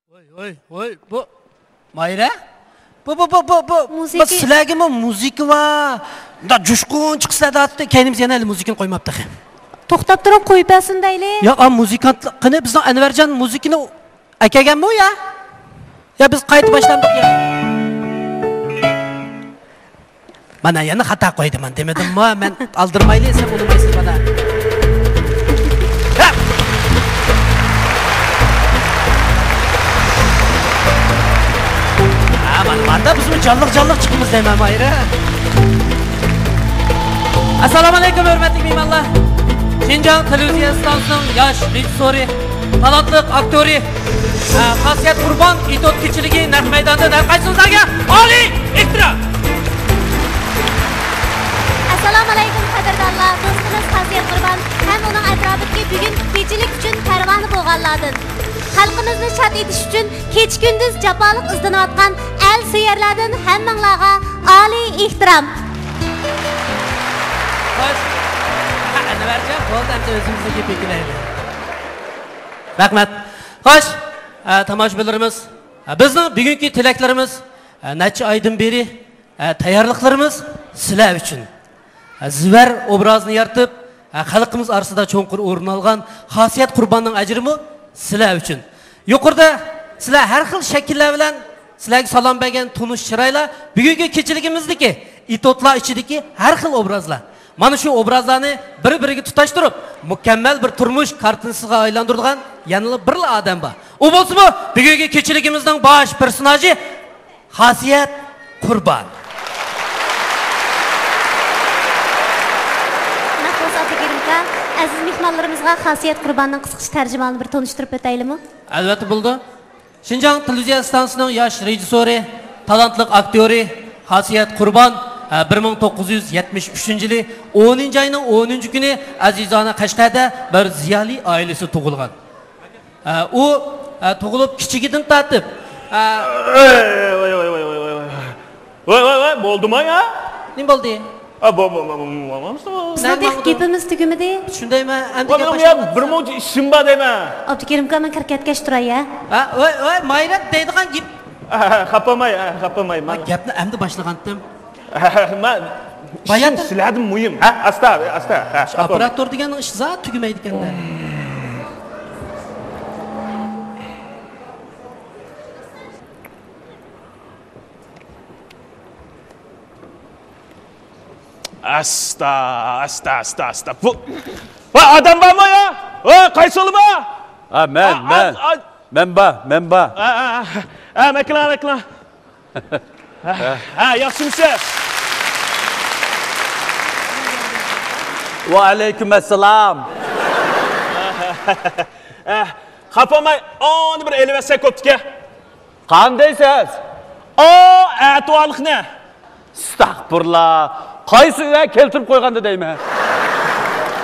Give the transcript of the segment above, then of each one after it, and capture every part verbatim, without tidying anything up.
ۋوي، ۋوي، ۋوي، بۇ مايرا؟ بۇ، بۇ، بۇ، بۇ، بۇ، مۇزىكا. بۇ سىلەرگىمۇ مۇزىكا ۋە مۇنداق جۇشقۇن چىقسا دەتتى، كەينىمىزگە يەنە ھېلى مۇزىكىنى قويماپتۇ تېخى. توختاپ تۇرۇڭ، قويۇپ بەرسۇن دەيلى. ياق، ئا، مۇزىكانت، قېنى بىزنىڭ ئەنۋەرجان مۇزىكىنى ئەكەلگەنمۇ يا؟ يا بىز قايتا باشلاندۇق يا. مانا يەنە خاتا قويدى، مانا دېمىدىممۇ مەن، ئالدىرىمايلى، سەن ئۇنىمايسىز مانا. ھە! ھە، مانا، مانا بىزمۇ جانلىق-جانلىق چىقىمىز دەيمەن، مايرا. ئەسسالامۇئەلەيكۇم، ھۆرمەتلىك مېھمانلار! شىنجاڭ تېلېۋىزىيە ئىستانسىسىنىڭ ياش رېژىسسورى، تالانتلىق ئاكتيورى، ئە، خاسىيەت قۇربان ئېتوت كېچىلىكى نەق مەيداندىن ھەر قايسىڭىزلارغا ئالىي ئېھتىرام! ئەسسالامۇئەلەيكۇم، قەدىردانلار! دوستىمىز خاسىيەت قۇربان ھەم ئۇنىڭ ئەتراپىدىكى بۈگۈنكى كېچىلىك ئۈچۈن پەرۋانە بولغانلاردىن، خەلقىمىزنى شاد ئېتىش ئۈچۈن كېچە-كۈندۈز جاپالىق ئىزدىنىۋاتقان ئەل سۆيەرلەردىن ھەممىڭلارغا ئالىي ئېھتىرام! خوش. ئەنۋەرجان، بولدى، ئەمدى ئۆزىمىزنىڭ گېپى كېلەيلى. رەھمەت. خوش، ئە، تاماشىبىنلىرىمىز، ئە، بىزنىڭ بۈگۈنكى تىلەكلىرىمىز، ئە، نەچچە ئايدىن بېرى، ئە، تەييارلىقلىرىمىز سىلەر ئۈچۈن. ئە، زىۋەر ئوبرازىنى يارىتىپ، ئە، خەلقىمىز ئارىسىدا چوڭقۇر ئورۇن ئالغان خاسىيەت قۇرباننىڭ ئەجرىمۇ سىلەر ئۈچۈن. يۇقىرىدا سىلەر ھەر خىل شەكىللەر بىلەن سىلەرگە سالام بەرگەن تونۇش چىرايلار، بۈگۈنكى كېچىلىكىمىزدىكى ئېتوتلار ئىچىدىكى ھەر خىل ئوبرازلار. مانا شۇ ئوبرازلارنى بىر-بىرىگە تۇتاشتۇرۇپ، مۇكەممەل بىر تۇرمۇش كارتىنىسىغا ئايلاندۇرىدىغان يەنىلا بىرلا ئادەم بار. ئۇ بولسىمۇ بۈگۈنكى كېچىلىكىمىزنىڭ باش پېرسوناژى خاسىيەت قۇربان. ئۇنداق بولسا، ئابدۇكېرىم ئاكا، ئەزىز مېھمانلىرىمىزغا خاسىيەت قۇرباننىڭ قىسقىچە تەرجىمىھالىنى بىر تونۇشتۇرۇپ ئۆتەيلىمۇ؟ ئەلۋەتتە بولىدۇ. شىنجاڭ تېلېۋىزىيە ئىستانسىسىنىڭ ياش رېژىسسورى، تالانتلىق ئاكتيورى خاسىيەت قۇربان، ھە، بىر مىڭ توققۇز يۈز يەتمىش ئۈچىنچى يىلى ئونىنچى ئاينىڭ ئونىنچى كۈنى ئەزىزانە قەشقەردە بىر زىيالىي ئائىلىسىدە تۇغۇلغان. ھە، ئۇ، ھە، تۇغۇلۇپ كىچىكىدىن تارتىپ، ھە، ۋاي، ۋاي، ۋاي، ۋاي، ۋاي، ۋاي. ۋاي، ۋاي، ۋاي، بولدىما يا؟ نېمە بولدى؟ ئا، بو-، بو-، بو-، بو-، بولمامسىز؟ بىزنىڭ تېخى گېپىمىز تۈگىمىدى. شۇندايمۇ، ئەمدى ۋاي، گەپ يا، باشلاۋاتىمىز. بىر مۇنچە ئىشىم بار دەيمەن. ئابدۇكېرىم ئاكا، مەن كىرىپ كەتكەچ تۇراي يا. ھە، ۋاي، ۋاي، مايرا دەيدىغان گېپ. خاپا بولماي، خاپا بولماي، مەن گەپنى ئەمدى باشلىغانتىم. مەن باياتىن ئىشىم سىلەردىن مۇھىم. ھە، ئاستا، ئاستا. ھە، خاپا بولماي. ئاپپاراتور دېگەننىڭ ئىشى زادى تۈگىمەيدىكەن-دە. ئاستا، ئاستا، ئاستا، ئاستا. بۇ، ۋاي، ئادەم بارمۇ يا؟ ۋاي، قايسى ئۇلىما؟ ھە، مەن، ھە، مەن. ھە، ھە. مەن بار، مەن بار. ھە، ھە، ھە. ھە، مەكلا، مەكلا. ھە، ھە، ياخشىمۇسىز؟ ۋەئەلەيكۇم ئەسسالام. ھە، خاپا بولماي، ئانى بىر ئېلىۋەتسەك بوپتىكەن. قانداق دەيسىز؟ ئا، ئەتىۋارلىقنى. ئەستەغپۇرۇللا. قايسى ئۆيگە كەلتۈرۈپ قويغاندا دەيمەن.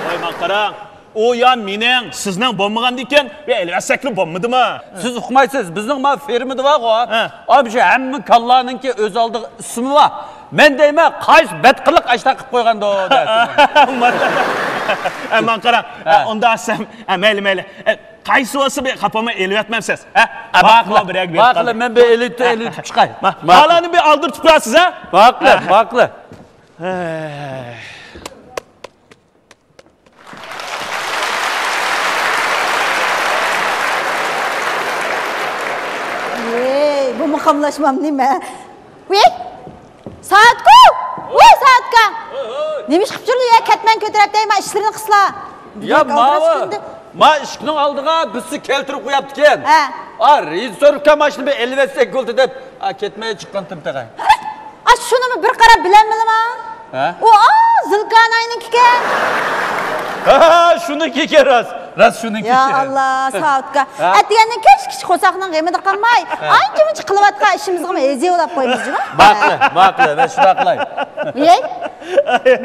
ۋاي، ماڭا قاراڭ. ئۇ يا مېنىڭ، سىزنىڭ بولمىغاندىكىن، بۇ ئېلىۋەتسەكلا بولمىدىمۇ؟ سىز ئۇقمايسىز، بىزنىڭ ما فېرمىدا بارغۇ. ھە. ئا، مۇشۇ ھەممە كاللانىڭكى ئۆز ئالدىغا ئىسمى بار. مەن دەيمەن، قايسى بەتقىلىق ئاشتاق قىلىپ قويغاندۇ دەپ. ئە، ماڭا قاراڭ. ھە. ئە، ئۇنداق دېسەم، ئە، مەيلى، مەيلى. ئە، قايسى بولسا بىر خاپا بولماي ئېلىۋەتمەمسىز، ھە؟ ئە، ماقۇل، ماقۇل، مەن بىر ئېلىۋېتىپ چىقاي. ماقۇل. بالىنى بىر ئالدۇرتۇپ قويارسىز، ھە؟ ماقۇل، ماقۇل. ھەي. ۋەي، بۇمۇ قاملاشمام نېمە؟ ۋەي! سائەتكۇ! ۋاي، سائەتكا! ھوي، ھوي! نېمە ئىش قىلىپ جۈرلا يا؟ كەتمەن كۆتۈرەپ دەيمەن، ئىشلىرىنى قىلسىلا. يا، ماۋۇ، ما ئىشىكنىڭ ئالدىغا بىرسى كەلتۈرۈپ قويۇپتىكەن. ھە. ئا، رېژىسسور ئۇكام، ماشىنىنى بىر ئېلىۋەتسەك بولدى دەپ، ئا، كەتمەي چىققانتىم تېخى. ئا، شۇنىمۇ بىر قاراپ بىلەلمىدىما؟ ھە؟ ئۇ، ئا، زىلكاناينىڭكىكەن. ھە، شۇنىڭكىكەن راست. راست شۇنىڭكى. يا ئاللا، سائەتكا. ھە؟ ئەتىگەندىن كەچكىچە قورساقنىڭ غېمىدە قالماي، ھە، ئانچە-مۇنچە قىلىۋاتقان ئىشىمىزغىمۇ ھېزى بولاپ قويىمىز جۇمۇ. ماقۇل، ماقۇل، مەن شۇنداق قىلاي. ۋىي،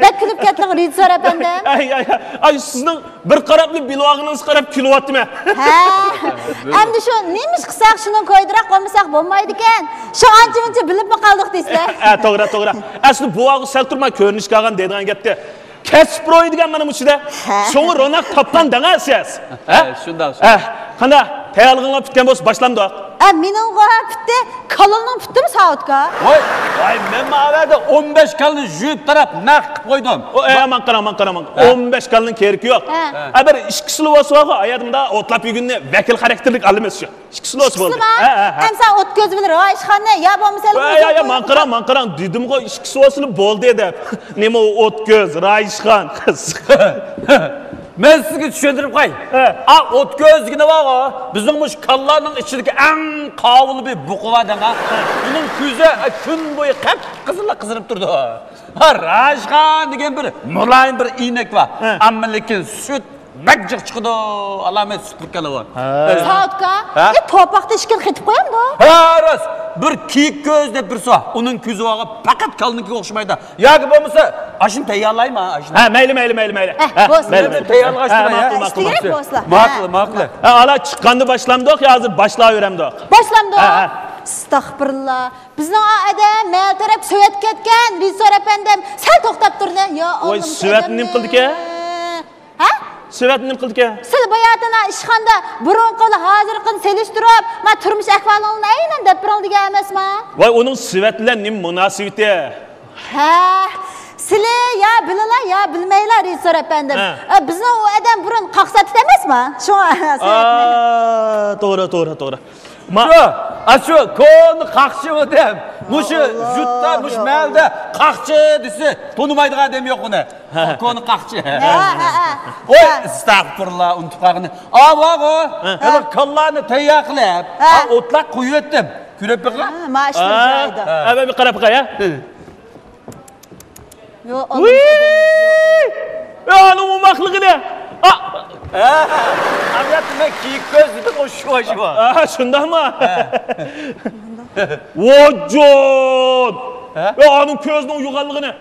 بەك كۈلۈپ كەتتىڭ، رېژىسسور ئەپەندىم. ئەي، ئەي، ئەي، سىزنىڭ بىر قاراپلا بىلىۋالغىنىڭىزغا قاراپ كۈلۈۋاتىمەن. ھە، ئەمدى شۇ نېمە ئىش قىلساق، شۇنىڭ كويىدىراق بولمىساق بولمايدىكەن. شۇ ئانچە-مۇنچە بىلىپمۇ قالدۇق دېسىلە. ھە، توغرا، توغرا. ئەسلى بوۋاغۇ سەل تۇرماي كۆرۈنۈشكە ئالغان دەيدىغان گەپتى. كەسىپ روھى دېگەن مانا مۇشۇدە. ھە. شۇڭا روناق تاپقان دەڭە سىز. ھە؟ ھە، شۇنداق، ھە، شۇنداق. قانداق؟ تەييارلىقىڭلار پۈتكەن بولسا باشلامدۇق؟ ئە، مېنىڭغۇ پۈتتى، كالىنىڭ پۈتتىمۇ ساۋۇتكا؟ ۋاي، ۋاي، مەن ماۋەدە ئون بەش كالىنى يۇيۇپ تاراپ نەق قىلىپ قويدۇم. ئو، ئە، ماڭا قاراڭ، ماڭا قاراڭ، ماڭا. ھە. ئون بەش كالىنىڭ كېرىكى يوق. ھە. ئە، بىر ئىككى كىلو بولسا بارغۇ، ئايادىمدا ئوتلاپ يۈگۈننى ۋەكىل خاراكتېرلىك ئالىمىز شۇ. ئىككى كىلو بولسا بولدى. ئىككى كىلوما؟ ھە، ھە، ھە. ئەمسە ئوت كۆزى بىلەن رايىشخاننى يا بولمىسا ھېلىقى يا، يا، ماڭا قاراڭ، ماڭا قاراڭ، دېدىمغۇ، ئىككى كىلو بولسىلا بولدى دەپ. نېمە ئۇ ئوت كۆز، رايىشخان؟ مەن سىزگە چۈشەندۈرۈپ قوياي. ھە. ئا، ئوت كۆز دېگىنى بارغۇ، بىزنىڭ مۇشۇ كالىلارنىڭ ئىچىدىكى ئەڭ قاۋۇل بىر بۇقا بار دەڭ، ھە. ئۇنىڭ كۆزى، ئە، كۈن بويى قىپقىزىللا قىزىرىپ تۇرىدۇ. ھا، رايىشخان دېگەن بىر مۇلايىم بىر ئەينەك بار. ھە. ئەمما لېكىن سۈت بەك جىق چىقىدۇ، ئالامەت سۈتلۈك كالىۋۇ. ھە. ساۋۇتكا، ھە؟ ئى، توپاق تېشىكىنى قېتىپ قويامدۇ؟ ھە، راست. بىر كېيىك كۆز دەپ بىرسى بار. ئۇنىڭ كۆزى بارغۇ، پەقەت كالىنىڭكىگە ئوخشىمايدۇ. ياكى بولمىسا، ئاشۇنى تەييارلايماڭ، ئاشۇنى. ھە، مەيلى، مەيلى، مەيلى، مەيلى. ھە، ھە، بولسۇن، مەيلى، بولسۇن. مەيلى. تەييارلىغاچ ھە، تۇراي، ھە. ماقۇل، ماقۇل، ماقۇل. ماقۇل، ماقۇل. ھە، ئالا چىققاندا باشلامدۇق يا ھازىر باشلاۋېرەمدۇق؟ باشلامدۇق. ھە، ھە. ئەستەغپۇرۇللا. بىزنىڭ ئا ئادەم مەلتۆرەپ سۆۋەتكە كەتكەن، رېژىسسور ئەپەندىم، سەل توختاپ تۇرلى. يا ۋاي، ئاللام، سۆۋەتنى نېمە قىلدىكەن؟ ھە؟ سۆۋەتنى نېمە قىلدىكەن؟ سىلى باياتىنا ئىشخانىدا بۇرۇنقى بىلەن ھازىرقىنى سېلىشتۇرۇپ، ما تۇرمۇش ئەھۋالىڭلارنى ئەينەن دەپ بېرىڭ دېگەن ئەمەسما؟ ۋاي، ئۇنىڭ سۆۋەت بىلەن نېمە مۇناسىۋىتى؟ ھە، سىلى يا بىلىلا يا بىلمەيلا، رېژىسسور ئەپەندىم. ھە. ئە، بىزنىڭ ئۇ ئادەم بۇرۇن قاقساتتى ئەمەسما؟ شۇڭا سۆۋەتنى. ئا، توغرا، توغرا، توغرا. ما- شۇ، ئاشۇ كونا قاقچى ئادەم. مۇشۇ يۇرتتا، مۇشۇ مەھەللىدە قاقچى دېسە، تونۇمايدىغان ئادەم يوق ئۇنى. كونا قاقچى. ھە، ھە، ھە. ۋوي، ئەستەغپۇرۇللا، ئۇنتۇپ قالغىنى. ئا، بارغۇ، ھېلىقى كالىلارنى تەييار قىلىپ، ھە. ئا، ئوتلاپ قويۇۋەتتىم. كۆرۈپ بېقىڭ. ھە، مانا شۇ جايدا. ھە، بىر قاراپ باقاي، ھە. يوق، ۋىي! يا، ئانىڭ ئوماقلىقىنى! ئا! ھە، ئەمەت، مەن كېيىك كۆز دېدىم، ئۇ شۇ، شۇ. ئا، شۇنداقمۇ؟ ھە. ۋاجان! ھە؟ يا، ئانىڭ كۆزىنىڭ يوغانلىقىنى!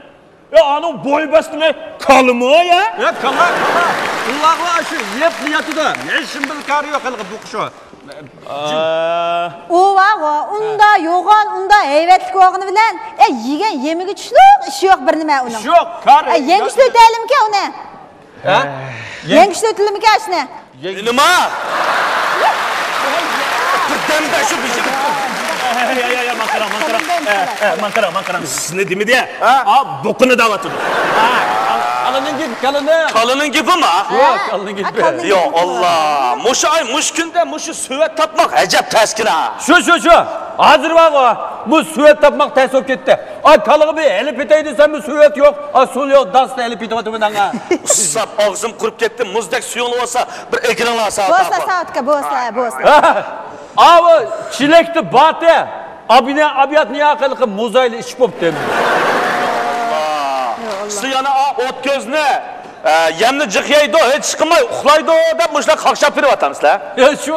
يا، ئانىڭ بوي باستىمۇ كالىمۇ، يا؟ يا، كالا، كالا. ئۇلارغۇ شۇ يەپلا ياتىدۇ. ھېچنېمە بىلكارى يوق، ھېلىقى بۇقا شۇ. ئۇ ۋاغۇ، ئۇندا يوغان، ئۇندا ھەيۋەتلىك بولغىنى بىلەن، ئە، يېگەن يېمىگە چۈشلۈك ئىشى يوق بىر نېمە ئۇنىڭ. ئىشى يوق، كار. ئە، يەڭگۈشلۈتەلىمىكەن ئۇنى؟ ھە؟ يەڭگۈشلۈتىلىمىكەن ئاشنى؟ نېمە؟ بىردەمدە شۇ بېشىم. يا، يا، يا، ماڭ قاراڭ، ماڭ قاراڭ. ئە، ئە، ماڭ قاراڭ، ماڭ قاراڭ. سىزنى دېمىدى. ھە؟ ئا، بۇقىنى دەۋاتىدۇ. ھە، كالىنىڭ گېپى، كالىنىڭ. كالىنىڭ گېپىما؟ ھە، كالىنىڭ گېپى. يا ئاللا، مۇشۇ ئاي، مۇشۇ كۈندە مۇشۇ سۆۋەت تاپماق ئەجەب تەسكىنا. شۇ، شۇ، شۇ. ھازىر بارغۇ، بۇ سۆۋەت تاپماق تەس بولۇپ كەتتى. ئا، كالىغا بىر ھېلىپ ئېتەي دېسەم، بۇ سۆۋەت يوق. ئا، سۇ يوق، داستا ھېلىپ ئېتىۋاتىمەن ئاڭا. ئۇسساپ، ئاغزىم قۇرۇپ كەتتى، مۇزدەك سۈيۈڭلار بولسا، بىر ئەكىلىڭلار ساۋۇت. بولسا، ساۋۇتكا، بولسا، بولسا. ئاۋۇ چېلەكتە باتە، ئابىنە ئابىياتنى ياقىلىقى مۇزايلى ئىچىپ بوپتۇ. سىز يەنە ئا ئوت كۆزنى، ئە، يەمنى جىق يەيدۇ، ھېچ ئىش قىلماي ئۇخلايدۇ دەپ مۇشۇلار قاقشاپ بېرىۋاتامسىلەر؟ يا، شۇ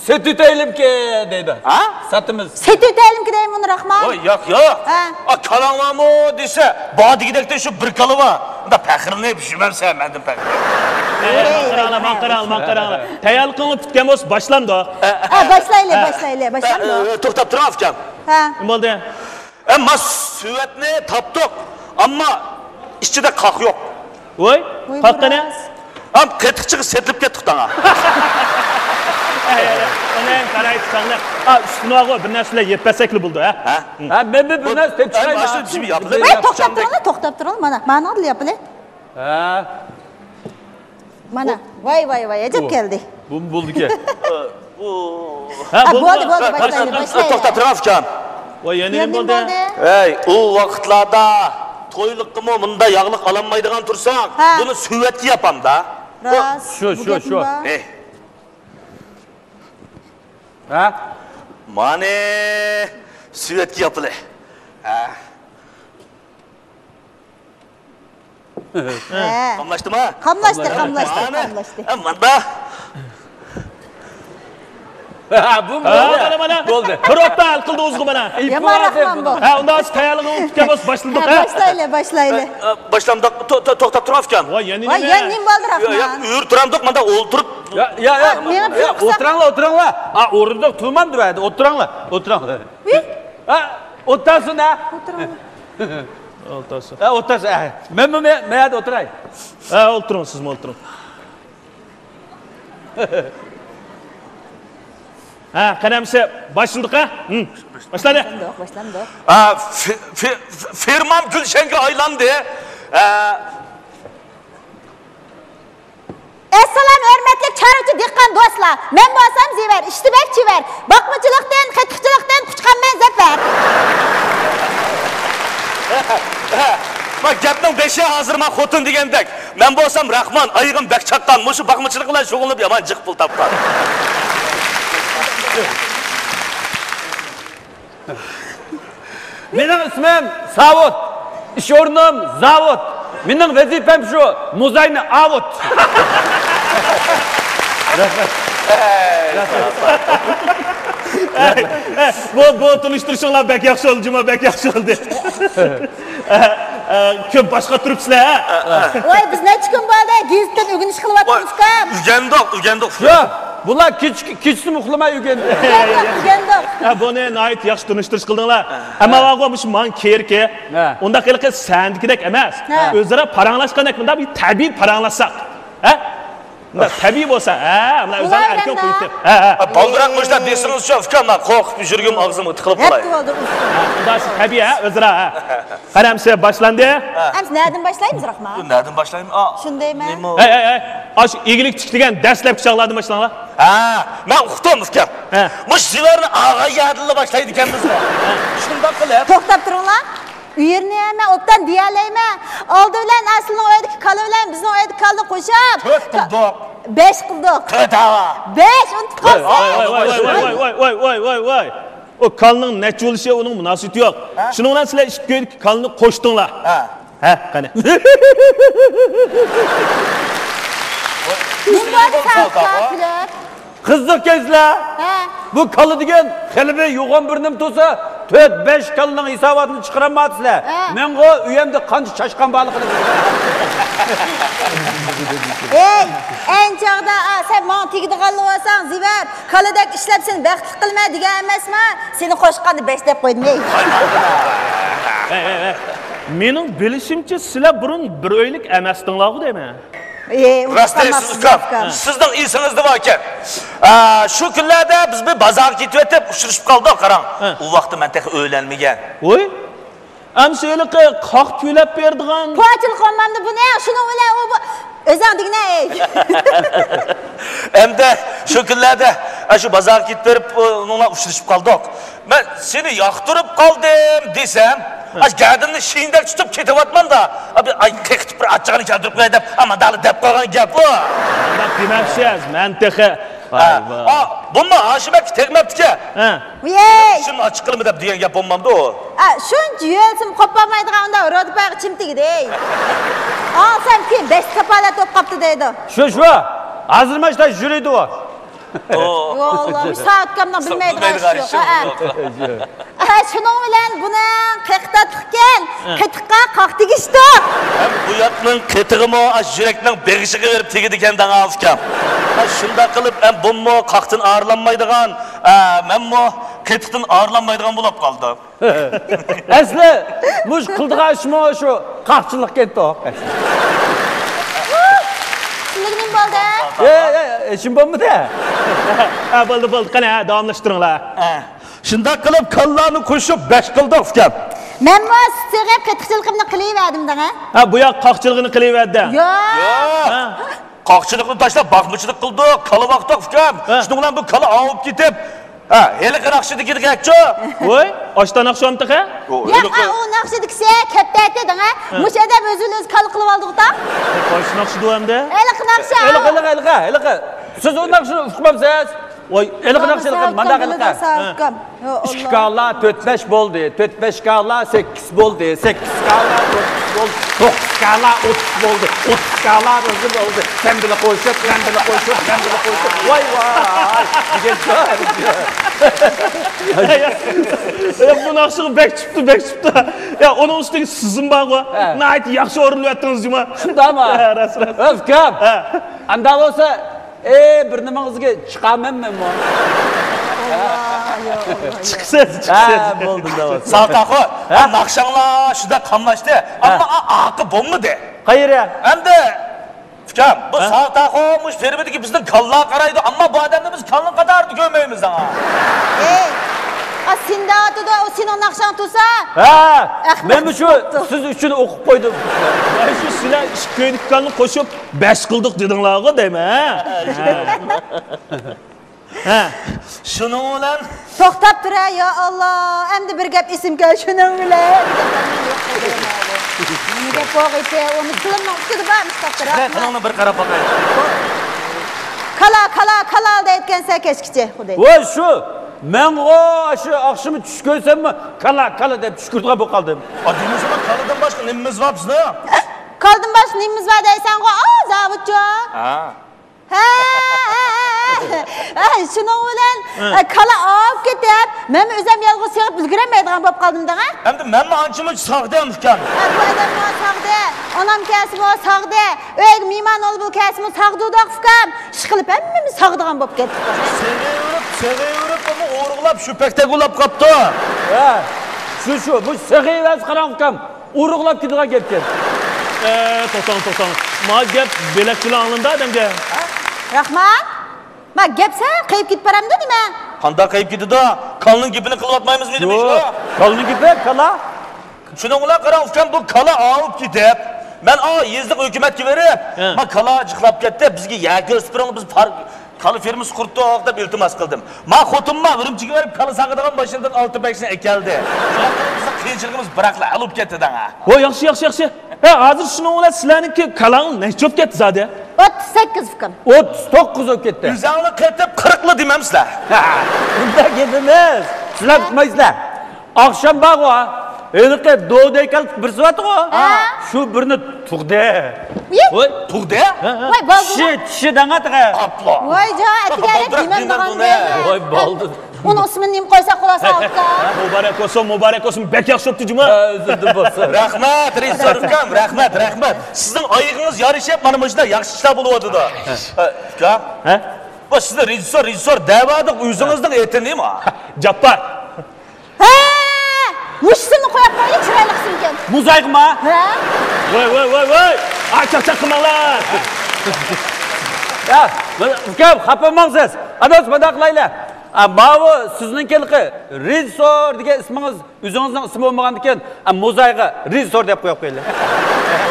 سېتىۋېتەيلىمكى دەيدۇ. ھە؟ ساتىمىز. سېتىۋېتەيلىمكى دەيمۇ، راخمان. ۋاي، ياق، ياق. ھە. ئا، كالاڭلارمۇ دېسە، بار دېگۈدەكتە شۇ بىر كالا بار. ئۇندا پەخىرلىنىپ يۈرمەمسەن، مەندىن پەخىرلىنىپ. ئەي، ماڭ قاراڭلار، ماڭ قاراڭلار، ماڭ قاراڭلار. تەييارلىقىڭلار پۈتكەن بولسا باشلامدۇق؟ ھە، باشلايلى، باشلايلى، باشلامدۇق؟ ئە، توختاپ تۇرۇڭ، ئۇكام. ھە. نېمە بولدى؟ ئە، ما سۆۋەتنى تاپتۇق، ئەمما ئىچىدە قاق يوق. ۋوي، قاق قېنى؟ ھەم قېتىقچىغا سېتىلىپ كەتتۇق داڭا. ئەي، ئەي، ئەي، ئۇنى ھەم قارايسىز، قانداق؟ ئا، ئۈستىنى بارغۇ، بىر نەرسىلەر يەپ بەرسەكلا بولىدۇ، ھە؟ ھە؟ ھە، مەن بىر، بىر نەرسە دەپ چىقاي. ۋاي، توختاپ تۇرۇڭلار، توختاپ تۇرۇڭلار، مانا، مانا ياپىلى. ھە. مانا، ۋاي، ۋاي، ۋاي، ئەجەب كەلدى. بۇ بولدىكەن. ھە، بولدى، بولدى، باشلايلى، باشلايلى. توختاپ تۇرۇڭ، ئۇكام. ۋاي، يەنە نېمە بولدى؟ ھەي، ئۇ ۋاقىتلاردا تويلۇققىمۇ مۇندا ياغلىق ئالالمايدىغان تۇرساڭ، بۇنى سۆۋەتكە ياپامدا. راست. شۇ، شۇ، شۇ. ھە؟ مانى سۆۋەتكە ياپىلى. ھە. ھە. قاملاشتىما؟ قاملاشتى، قاملاشتى، قاملاشتى. ھە، ماندا. ھە، بۇ، ھە، بولدى. مانا، مانا. بولدى. بىر ئوتتا ھەل قىلدى ئۆزىگە مانا. يامان راخمان بۇ. ھە، ئۇنداق ھايالىڭنى ئۇنتۇپ كەلمەس، باشلىدۇق، ھە، ھە؟ باشلايلى، باشلايلى. ھە، باشلامدۇق، تو-، تو-، توختاپ تۇرۇڭ، ئۇكام. ۋاي، يەنە نېمە؟ ۋاي، يەنە نېمە بولدى، راخمان؟ يا، يا، ئۆرە تۇرامدۇق، ماندا ئولتۇرۇپ. يا، يا، يا. ئولتۇراڭلار، ئولتۇراڭلار. ئا، ئورۇندۇق تۇرمامدۇ، ھە، ئولتۇراڭلار، ئولتۇراڭلار. ھە، ئولتۇرسۇن، ھە. ئولتۇرسۇن. ھە، ئولتۇرسۇن، ھە. مەنمۇ مە-، مەيەردە ئولتۇراي. ھە، ئولتۇرۇڭ، سىزمۇ ئولتۇرۇڭ. ھە، قەدەمسە باشلىدۇق، ھە؟ ھىم. باشلىدى. باشلاندۇق، باشلاندۇق. ھە، فى-، فى-، فىرمام گۈلشەنگە ئايلاندى. ھە. ئەسسالام، ھۆرمەتلىك چارۋىچى دېھقان دوستلار! مەن بولسام زىۋەر، ئىشتە بەك چېۋەر. باقمىچىلىقتىن، قېتىقچىلىقتىن قۇچقانمەن زەپەر. ما گەپنىڭ بېشى ھازىر ما خوتۇن دېگەندەك. مەن بولسام راخمان، ئايىغىم بەك چاققان، مۇشۇ باقمىچىلىق بىلەن شۇغۇللىنىپ يامان جىق پۇل تاپقان. مېنىڭ ئىسمىم ساۋۇت، ئىش ئورنۇم زاۋۇت. مېنىڭ ۋەزىپەم شۇ، مۇزاينى ئاۋۇت. بۇ، بۇ تونۇشتۇرۇشۇڭلار بەك ياخشى بولدى، جۇما، بەك ياخشى بولدى. كۆپ باش قاتۇرۇپسىلەر، ھە؟ ۋاي، بىز نەچچە كۈن بولدى گېزىتتىن ئۆگىنىش قىلىۋاتىمىز، ئۇكام. ئۆگەندۇق، ئۆگەندۇق. ياق، بۇلار كېچە، كېچىسىمۇ ئۇخلىماي ئۆگەندى. ئۆگەندۇق، ئۆگەندۇق. ھە، بۇنى ناھايىتى ياخشى تونۇشتۇرۇش قىلدىڭلار. ئەمما ھە. بارغۇ، مۇشۇ ماڭا كېرىكى. ھە. ئۇنداق ھېلىقى سەندىكىدەك ئەمەس. ھە. ئۆزئارا پاراڭلاشقاندەك، مۇنداق بىر تەبىئىي پاراڭلاشساق. ھە؟ مۇنداق تەبىئىي بولسا، ھە، مۇنداق ئۆزئارا ئەركىن قويۇپ. ھە، ھە. بالدۇراق مۇشۇنداق دېسىڭىزچۇ، ئۇكام، مەن قورقۇپ يۈرىكىم ئاغزىمغا تىقىلىپ قالاي. ھە، ئۇنداق تەبىئىي، ھە، ئۆزئارا، ھە. قەدەمسە باشلاندى. ئەمسە نەدىن باشلايمىز، راخمان؟ نەدىن باشلايمىز؟ ئا، شۇندايمۇ؟ نېمە؟ ھەي، ھەي، ھەي. ئاشۇ ئىگىلىك تىكلىگەن دەسلەپكى چاغلاردىن باشلاڭلار. ھە، مەن ئۇقتۇم، ئۇكام. ھە. مۇشۇ زىۋەرنى ئالغان يەردىنلا باشلايدىكەنمىزغۇ. شۇنداق قىلىپ. توختاپ تۇرۇڭلار. ئۇ يەرنى مەن ئوبدان دېيەلەيمەن. ئالدى بىلەن ئەسلىنىڭ ئۆيىدىكى كالا بىلەن بىزنىڭ ئۆيدىكى كالىنى قوشۇپ، تۆت قىلدۇق. بەش قىلدۇق. تۆت ھاۋا. بەش، ئۇنتۇپ قالسا. ۋاي، ۋاي، ۋاي، ۋاي. ئۇ كالىنىڭ نەچچە بولۇشى ئۇنىڭ مۇناسىۋىتى يوق. ھە؟ شۇنىڭ بىلەن سىلەر ئىككى ئۆيدىكى كالىنى قوشتۇڭلار. ھە. ھە، قېنى. نېمە بولدى ساڭا كۈلۈپ؟ قىزىق گەپلەر. ھە. بۇ كالا دېگەن خېلى بىر يوغان بىر نېمە تۇرسا، تۆت، بەش كالىنىڭ ھېساباتىنى چىقىرالمايتتىسىلەر. ھە. مەنغۇ ئۆيەمدە قانچە چاشقان بارلىقىنى بىلىمەن. ئەي، ئەينى چاغدا، ئا، سەن ماڭا تېگىدىغانلا بولساڭ، زىۋەر، كالىدەك ئىشلەپ سېنى بەختلىك قىلىمەن دېگەن ئەمەسما؟ سېنى قوشقاندا بەش دەپ قويدۇم، ھەي. ھەي، ھەي، ھەي. مېنىڭ بىلىشىمچە، سىلەر بۇرۇن بىر ئۆيلۈك ئەمەستىڭلارغۇ دەيمەن. ئى، راست دەيسىز، ئۇكام. سىزنىڭ ئېسىڭىزدە باركەن. ئا، شۇ كۈنلەردە بىز بىر بازارغا كېتىۋېتىپ ئۇچرىشىپ قالدۇق، قاراڭ. ھە. ئۇ ۋاقىتتا مەن تېخى ئۆيلەنمىگەن. ۋوي، ئەمسە ھېلىقى قاق تۈۋلەپ بېرىدىغان. پوچىلىق بولمامدۇ بۇنىڭ؟ شۇنىڭ بىلەن ئۇ بۇ، ئۆزۈڭ دېگىنە، ئەي. ئەمدى شۇ كۈنلەردە، ئا، شۇ بازارغا كېتىپ بېرىپ، ئۇنىڭ بىلەن ئۇچرىشىپ قالدۇق. مەن سېنى ياقتۇرۇپ قالدىم دېسەم، ھە. ئاش گەدىنىنى شىندەك تۇتۇپ كېتىۋاتماندا، ئا، بىر، ئاي، قېقىتىپ بىر ئاچچىقىنى كەلتۈرۈپ قوياي دەپ، ئاماندالا دەپ قويغان گەپۇ. ئۇنداق دېمەپسىز، مەن تېخى. ھە. ۋاي، ۋاي. ئا، بۇمۇ ھاشىم ئاكا تەگمەپتىكەن. ھە. ۋىيەي! شۇنى ئاچچىق قىلىمەن دەپ دېگەن گەپ بولمامدۇ؟ ئا، شۇنچە يۆلىسىمۇ قوپالمايدىغان ئۇنداق رودىپاغا چىم تېگىدى. ئالسام كېيىن بەش كاپالەت بولۇپ قاپتۇ دەيدۇ. شۇ، شۇ. ھازىر ماشتا يۈرىدۇ ئۇ. يا ئاللا، مۇشۇ سائەتكامنىڭ بىلمەيدىغان ئىشى يوق، ھە. ھە، شۇنىڭ بىلەن بۇنىڭ قېقى تاتلىقكەن. ھە. قېتىققا قاق تېگىشتۇق. ھەم بۇ ياقنىڭ قېتىقىمۇ ئاش يۈرەكنىڭ بېغىشىغا بېرىپ تېگىدىكەن داڭا ئۇكام. ھە، شۇنداق قىلىپ ھەم بۇمۇ قاقتىن ئارىلانمايدىغان، ھە، مەنمۇ قېتىقتىن ئارىلانمايدىغان بولۇپ قالدىم. ئەسلى مۇشۇ قىلىدىغان ئىشمۇ شۇ قاقچىلىقكەنتۇ. شۇندىكى نېمە بولدى؟ يا، يا، يا، ئىشىم بولمىدى. ھە، بولدى، بولدى. قېنى، ھە، داۋاملاشتۇرۇڭلار. ھە. شۇنداق قىلىپ كالىلارنى قوشۇپ بەش قىلدۇق ئۇكام. مەنمۇ سىت سېغىپ قېتىقچىلىقىمنى قىلىۋەردىم دەڭە. ھە، بۇ ياق قاقچىلىقىنى قىلىۋەردى. ياق. ھە. قاقچىلىقنى تاشلاپ باقمىچىلىق قىلدۇق، كالا باقتۇق ئۇكام. ھە. شۇنىڭ بىلەن بۇ كالا ئاۋۇپ كېتىپ، ھە، ھېلىقى ناخشىدىكىدەكچۇ؟ ۋوي، ئاشتا ناخشام تېخى؟ ياق، ئۇ ناخشىدىكىسى كەپتەتى دەڭە. ھە. مۇشۇ ئادەم ئۆزىنى ئۆزى كالا قىلىۋالدىغۇ تا. قايسى ناخشىدۇ ئەمدى؟ ھېلىقى ناخشا. ھېلىقى، ھېلىقى، ھېلىقى، ھېلىقى. سىز ئۇ ناخشىنى ئۇقمامسىز؟ ۋاي، ھېلىقى ناخشا، ھېلىقى، مانداق ھېلىقى. ئىككى كالا تۆت بەش بولدى، تۆت بەش كالا سەككىز بولدى، سەككىز كالا توققۇز بولدى، توققۇز كالا ئوتتۇز بولدى، ئوتتۇز كالا بىر بولدى. سەن بىلە قوشۇپ، مەن بىلە قوشۇپ، مەن بىلە قوشۇپ. ۋاي، ۋاي دېگەن. يا، بۇ ناخشىغا بەك چۈپتۇ، بەك چۈپتۇ. يا، ئۇنىڭ ئۈستىگە سىزىم بارغۇ. ھە. ناھايىتى ياخشى ئورۇنلىۋەتتىڭىز جۇما. شۇنداقمۇ؟ ھە، راست، راست. ئۇكام. ھە. ئاندا بولسا، ئەي، بىر نېمىڭىزگە چىقارمەنمۇ؟ چىقىسىز، چىقىسىز. ھە، بولدى، بولدى. سالتاخۇ، ھە؟ ناخشاڭلار شۇنداق قاملاشتى. ھە. ئەمما ئا-، ئاقى بولمىدى. قەيەر؟ ئەمدى ئۇكام، بۇ ھە؟ ساغتا خومۇش فېرمىدىكى بىزنىڭ كالىلار قارايدۇ، ئەمما بۇ ئادەمنى بىز كالىنىڭ قاتارىدا كۆرمەيمىز ھا. ئەي، ئا، سېنى دەۋاتىدۇ، ئۇ سېنىڭ ناخشاڭ تۇرسا. ھە، ئەخمەق مەنمۇ شۇ بوپتۇ. سىز ئۈچۈن ئوقۇپ قويدۇم. ۋاي، شۇ سىلەر ئىككى كۆينىككاننى قوشۇپ بەش قىلدۇق دېدىڭلارغۇ دەيمەن، ھە؟ ھە. شۇنىڭ بىلەن توختاپ تۇرە، يا ئاللا، ئەمدى بىر گەپ ئېسىمگە كەل، شۇنىڭ بىلەن. نېمە گەپ بولغىيتى؟ ئۇنى تىلىمنىڭ ئۇچىدا بار، توختاپ تۇرە. قېنى، تىلىڭنى بىر قاراپ باقاي. كالا، كالا، كالا دەيدىكەنسەن كەچكىچە، خۇددى. ۋاي شۇ، مەنغۇ شۇ ئاخشىمى چۈش كۆرسەممۇ، كالا، كالا دەپ چۈش كۆرىدىغان بولۇپ قالدىم. ئا، دېمىسىمۇ، كالىدىن باشقا نېمىمىز بار بىزنىڭ؟ كالىدىن باشقا نېمىمىز بار دەيسەنغۇ، ئا، زاۋۇتچۇ. ھە. ھە، ھە، ھە، ھە. ئە، شۇنىڭ بىلەن، ھە. ئە، كالا ئاۋۇپ كېتىپ، مەنمۇ ئۆزۈم يالغۇز سېغىپ ئۈلگۈرەلمەيدىغان بولۇپ قالدىم دەڭە. ئەمدى مەنمۇ ئانچە-مۇنچە ساغدىم، ئۇكام. ئە، بۇ ئادەممۇ ساغدى، ئانام كەلسىمۇ ساغدى، ئۆيگە مېھمان ئالدى بىلەن كەلسىمۇ ساغدۇردۇق، ئۇكام. ئىشقىلىپ ھەممىمىز ساغىدىغان بولۇپ كەتتۇق. سېغىۋېرىپ، سېغىۋېرىپ، ئۇمۇ ئورۇغلاپ شۇ پەكتەك ئۇلاپ قاپتۇ. ھە، شۇ، شۇ، بۇ سېغىۋەرسە قاراڭ، ئۇكام. ئورۇغلاپ كېتىدىغان گەپكەن. ئە، توختاڭ، توختاڭ. ما گەپ بۆلەكچىلا ئاڭلىنىدۇ ئادەمگە. راخمان، ما گەپ سەل قېيىپ كېتىپ بارامدۇ نېمە؟ قانداق قېيىپ كېتىدۇ؟ كالىنىڭ گېپىنى قىلىۋاتمايمىزمۇ دېمەك شۇ؟ كالىنىڭ گېپى، كالا. شۇنىڭ بىلەن قاراڭ ئۇكام، بۇ كالا ئاۋۇپ كېتىپ، مەن ئا يېزىلىق ھۆكۈمەتكە بېرىپ، ھە. ما كالا جىقلاپ كەتتى، بىزگە يەر كۆرسىتىپ بېرىڭ، بىز پار-، كالا فېرمىسى قۇردۇق دەپ ئىلتىماس قىلدىم. ما خوتۇنما ئۈرۈمچىگە بېرىپ كالا ساغىدىغان باشلىدىن ئالتە بەشنى ئەكەلدى. شۇنداق قىلىپ بىزنىڭ قىيىنچىلىقىمىز بىراقلا ھەل بولۇپ كەتتى دەڭا. ھو، ياخشى، ياخشى، ياخشى. ھە، ھازىر شۇنىڭ بىلەن سىلەرنىڭكى كالاڭ نەچچە بولۇپ كەتتى زادى؟ ئوتتۇز سەككىز ئۇكام. ئوتتۇز توققۇز بولۇپ كەتتى. ئۆزۈڭلار قېتىپ قىرىقلا دېمەمسىلەر. ئۇنداق گەپ ئەمەس. سىلەر ئۇقمايسىلەر. ئاخشام بارغۇ، ھېلىقى دودەي كالىدىن بىرسى بارتىغۇ. ھە. شۇ بىرنى تۇغدى. ئۇي. ۋاي، تۇغدى؟ ھە، ھە. ۋاي، بالدۇر. چىشى، چىشى دەڭە تېخى. ئاپلا. ۋاي، جا، ئەتىگەنلىك بالدۇراق نېمە دېگەن دېگەن دېگەن. ۋاي، بالدۇر. ئۇنىڭ ئىسمىنى نېمە قويساق بولار ساۋۇتقا؟ ھە، مۇبارەك بولسۇن، مۇبارەك بولسۇن. بەك ياخشى بوپتۇ جۇمۇ. ھە، ئۆزۈڭدىن بولسۇن. رەھمەت، رېژىسسور ئۇكام، رەھمەت، رەھمەت. سىزنىڭ ئايىغىڭىز يارىشىپ، مانا مۇشۇنداق ياخشى ئىشلار بولۇۋاتىدۇ. ھە. ئە، ئۇكام. ھە؟ بۇ سىزنى رېژىسسور، رېژىسسور دەۋاتىدۇ، ئۆزىڭىزنىڭ ئېتى نېمە؟ جاپپار. ھە! مۇشۇ ئىسىمنى قويۇپ قويلى، چىرايلىق ئىسىمكەن. موزايغىما؟ ھە؟ ۋاي، ۋاي، ۋاي، ۋاي! ئا، چاقچاق قىلماڭلار! يا، ئۇكام، خاپا بولماڭ سىز. ئاداش، مۇنداق قىلايلى. ئا، ماۋۇ سىزنىڭكىلىقى رېژىسسور دېگەن ئىسمىڭىز ئۆزىڭىزنىڭ ئىسمى بولمىغاندىكىن، ئا، موزايغا رېژىسسور دەپ قويۇپ قويىلى.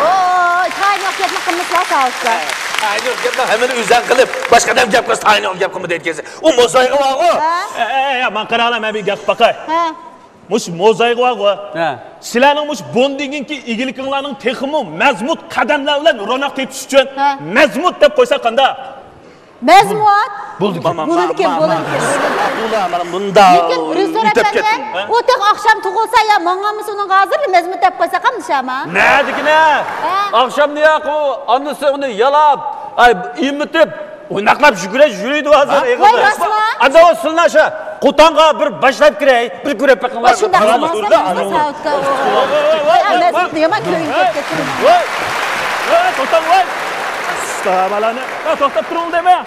ۋوي، تايىنلىق گەپنى قىلمىسىلا ساۋۇتقا. تايىنلىق گەپنى ھەممىنى ئۆزۈڭ قىلىپ، باشقا ئادەم گەپ قىلسا تايىنلىق گەپ قىلما دەيدىكەنسەن. ئۇ موزايغا بارغۇ. ھە؟ ئە، ئە، ئە، ماڭا قاراڭلار، مەن بىر گەپ باقاي. ھە. مۇشۇ موزايغا بارغۇ. ھە. سىلەرنىڭ مۇشۇ بۇندىن كېيىنكى ئىگىلىكىڭلارنىڭ تېخىمۇ مەزمۇت قەدەملەر بىلەن روناق تېپىشى ئۈچۈن، ھە. مەزمۇت دەپ قويسا قانداق؟ مەزمۇت؟ بولىدىكەن. بولىدىكەن، بولىدىكەن، بولىدىكەن. ماقۇل، مانا بۇنداق لېكىن رېژىسسور ئەپەندى، ئۇ تېخى ئاخشام تۇغۇلسا يا ماڭغانمىسى ئۇنىڭغا ھازىر مەزمۇت دەپ قويساق ئەمدى شاما؟ نەدىكىنە؟ ھە؟ ئاخشامدا ياقۇ ئانىسى ئۇنى يالاپ، ئاي، ئېمىتىپ، ئويناقلاپ يۈگۈرە يۈرىدۇ ھازىر ھە؟ ئېغىزدا. ۋاي، راستما؟ ئاندا ئۇ سىلنى ئاشۇ قوتانغا بىر باشلاپ كىرەي، بىر كۆرۈپ بېقىڭلار. ئاشۇنداق قىلماسمىز، ساۋۇتقا. ۋاي، ۋاي، ۋاي، ۋاي، ۋاي، ۋاي، توختاڭ، ۋاي. ئۇستا بالانى، ۋاي، توختاپ تۇرۇڭ دەيمەن.